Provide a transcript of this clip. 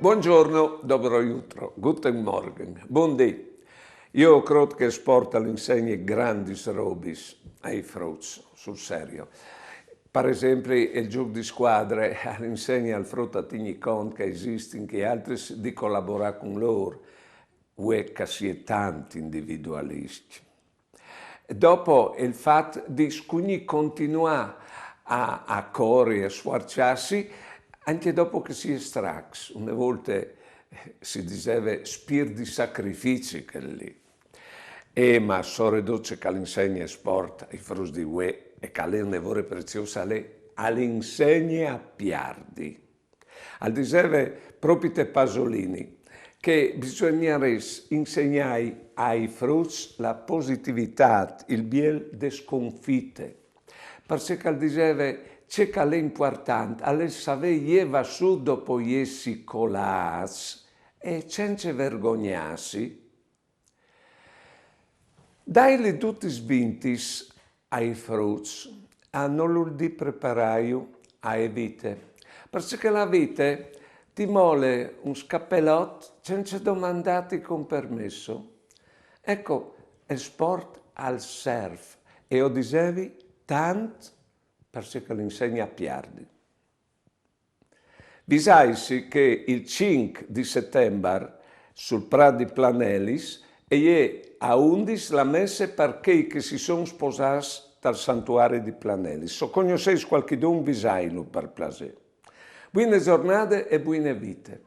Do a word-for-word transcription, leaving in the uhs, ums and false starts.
Buongiorno, dobro jutro, guten Morgen, bundì. Jo o crôt che il sport al insegni grandis robis ai fruts, sul serio. Par esempli, il zûc di scuadre al insegna al frut a tignî cont che a esistin chei altris, di colaborâ cun lôr, vuê che si è tant individualiscj. Dopo il fat di scugnî continuâ a, a cori, a sfuarçâsi, ancje dopo che si è stracs. Une volte, eh, si diseve spîrt di sacrifici chel li. Eh, ma soredut ce che al insegne il sport ai fruts di vuê, e che al è une vore preziôs, al è, al insegne a piardi. Al diseve propit Pasolini che bisugnarès insegnâi ai fruts la positivitât, il biel de sconfite. Parcè che al diseve, ce che al è impuartant al è savê jevâ sù dopo jessi colâts e cence vergognâsi. Dâi dutis vintis ai fruts, a no vûl dî preparâju ae vite, parcè che la vite ti mole un scapelot cence domandâti cun permesso. Eco, il sport al serf, e o disevi, tant, parcè che al insegne a piardi. Visaitsi che il cinc di Setembar, sul prât di Planelis, e je a undis la messe par chei che si son sposâts tal santuari di Planelis. O cognossês cualchidun, visailu par plasê. Buine zornade e buine vite.